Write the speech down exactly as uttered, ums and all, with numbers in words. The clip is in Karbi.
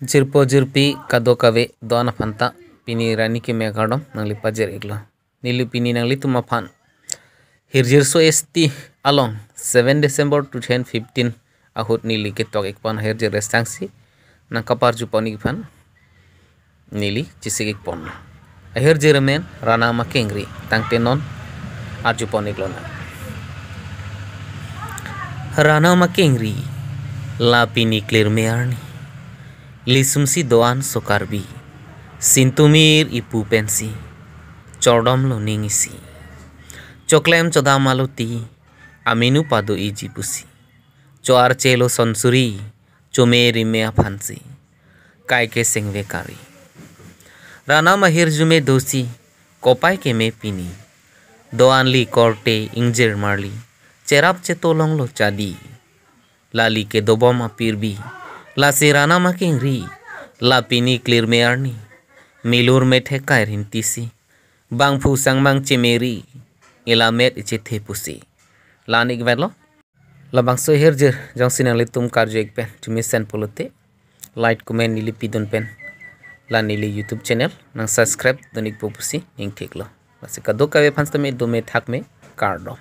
Jirpo jirpi kadokave do-an aphanta pini arni keme akardom nangli pajir-iklo. Neli pini nanglitum aphan hirjirso S T along seven December two thousand fifteen ahut neli ketok-ikpon ahirjir restangsi nangkaparjupon-ik aphan neli chesik-ikpon. Ahirjir amen Ranam Akengri, tangte non arjupon-iklonang. Ranam Akengri, la pini klirme arni, lisumsi do-an so Karbi, sintumir ipu pensi, chordomlo ning isi. Choklem chodam aloti, aminu pado-iji pusi. Cho-archelo sonsuri, chome rime aphansi, kaike sengve kari. Ranam ahirjume dosi, kopai keme pini. Do-anli korte ingjir marli, cherap chetolonglo chadi. Lali kedobom apirbi, lasi Ranam Akengri, la pini klirme arni, milur methek kair hintisi, bangphu sangmang chemeri, ila met ichethe pusi. La-an ikvetlo. Labangso ahirjir jongsi nanglitum karju-ik pen chemesen pulote, like, comment neli pidun pen, la neli YouTube channel nang subscribe dun-ikpo pusi ningthiklo. Lasi kadokave aphan sitame dome thakme, kardom.